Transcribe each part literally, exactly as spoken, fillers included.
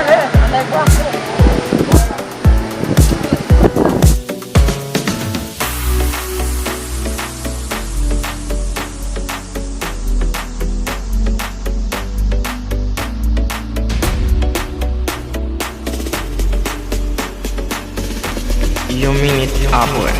ale, ann al pran kou. Yon minit apre.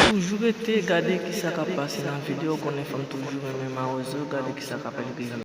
Toujou rete gade kisa k ap pase nan videyo, konnen fanm toujou renmen mawozo, gade kisa k ap rive.